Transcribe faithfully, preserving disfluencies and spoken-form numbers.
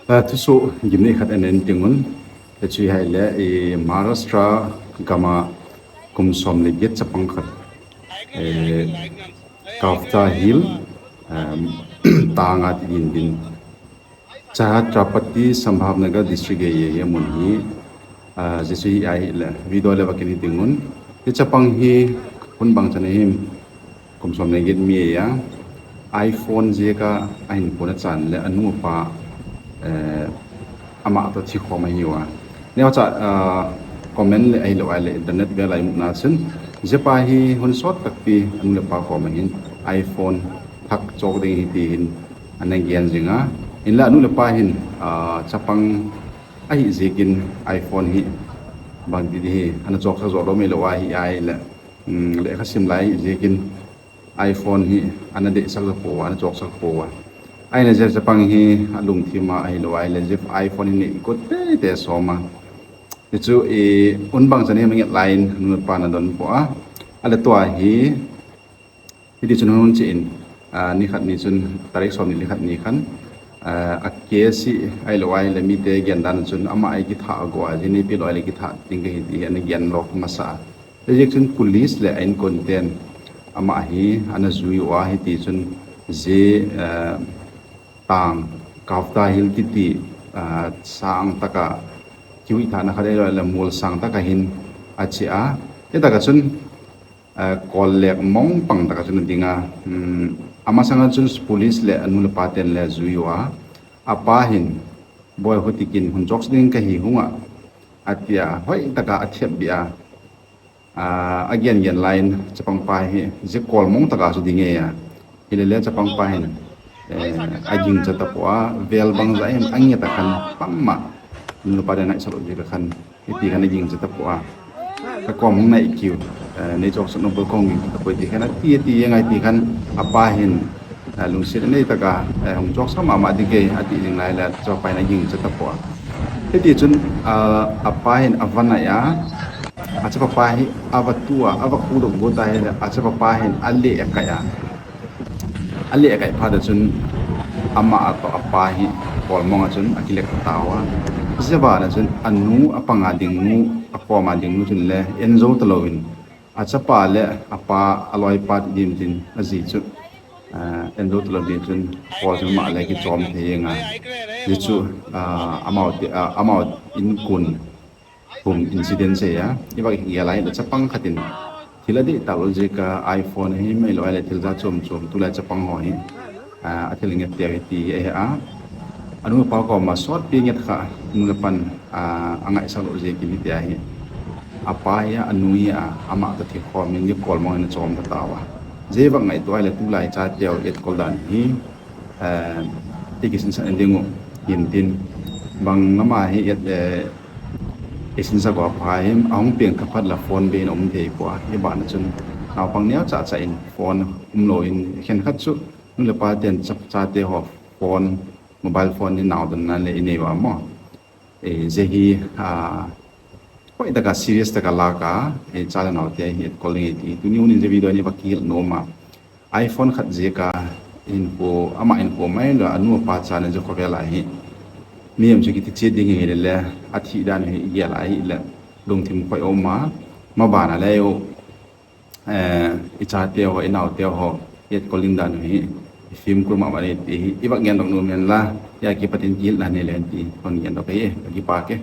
Thusoh gimnei khat ahin ding un. Hichu ahile, Maharashtra gam a kum som le get chapang khat, Kaufta Hill tang a ti ding din, Chhatrapati Sambhajinagar District ahi, amun hi, hichu hi ahile video le va kit ding un. Hiche chapang hi hun bang chan ahim, kum som le get mi ahi a, iPhone jeh a ahinkho ana chan le anu apa ama toh thi khom ahiuva. Neocha comment le ahilou ahile internet vel a imutna chun, hichepa hi hun sot takpi anu le apa koma hin iPhone thak chok ding ahi ti hin ana gen jing a. Hinla anu le apa hin chapang ahi jeh in iPhone hi bangti ding hi ana choksak joh lou mai lou ahi ahile, lekha sim lai ahi jeh in iPhone hi ana deisak tapouva, ana choksak pouva. Ahina jeh chapang hi alungthim a ahilou ahile iPhone hi nei got teitei som a. Hichu hun bang chan ahim nget lai in anu le apa ana donbut a. Ahile tua hi hiti chun hung cheh in, nikhat ni chun, tarik som ni le khat ni khan, a case hi ahilou ahile mite gen dan chun ama hi kitha go a, ji neipe lou ahile kitha ding kahi ti ana gen lou masa a. Hijeh chun police le a inkoten ama hi ana jui uva, hiti chun ji tang Kaufta Hill kiti sangtah a, kihuhthahna khat ahilou le mol sangtah a hin ache a. Hitah a chun kol lek mong pang tah a chun ading a, amasang a chun police le anu le apa ten le ajui uva, apa hin, Boi, hutikin hun choksa ding kahi hung a, atia, hoitah a athep beh a, agen gen lai in chapang pa hi ji kol mong tah a chu ding e a. Hile le chapang pa hin agingcha tapoi a, vel bang jeh in ange tah khan pangma, anu le apa ten ngaisah lou jeh a khan, hiti khan agingcha tapoi a, kakom hung nai kiu, nei choksa nabol kahung gingcha tapoi ti khan ati, ati jeng a, hiti khan apa hin lungset nei tah a, hung choksa mama ding e ati jing lai le chapa hin agingcha tapoi a. Hiti chun apa hin ava nai a, achapa pa hi ava tu a, ava kudoh got a hile achapa pa hin aleh akai a. Aleh akai phat a chun ama toh apa hi kol mong a chun akile kha tauva. Hijeh a chun anu apanga ding nu, akoma ding nu chun le en jou talouvin, achapa le apa, aloipa ti ding tin aji chu en jou talou ding chun kol chun ama le kichom thei jeng a. Hichu amau, amau inkon kum incident ahi a, iva kigel a hile chapang khat in thil adih talou jeh a iPhone ahilou ahile thil jat chom chom tulai chapang ho hi athil nget teu hi ti ahi a. Anu apa koma sotpi nget kha, anu le apan angaisah lou jeh in hiti ahi. Apa hi a, anu hi a, ama toh thi khom in ji kol mong in achom tauva. Ji vang ngaito ahile tulai chateu etkol dan hi ti kisinsah ding u hin tin, bang ama hi et, eisinsah go apha him, ahung peng thaphat la phone bei in aum thei poi a. Hibana chun naopang neocha cha in phone umlou in, khenkhat chu nu le pa ten chate ho phone, mobile phone hi naodonna le inei uva mo. Ji hi hoitah a serious tah a la a, cha le naote hi etkol ding ahi ti tuni hun in ji video ni va kihil nom a. iPhone khat jeh a hinkho, ama hinkho mai lou, anu apa chana ji khovel a hi mihem chu kiti chet ding ahile le, athi dan hi igel a hile lungthim khoi um a, mabana le u ichate ho, inaote ho etkol ding dan hi ifimkur mama e ti hi iva ngen doh nom hen la, hia kipat in kihilna nei le hen ti hung ngen doh kahi e, kakipah e.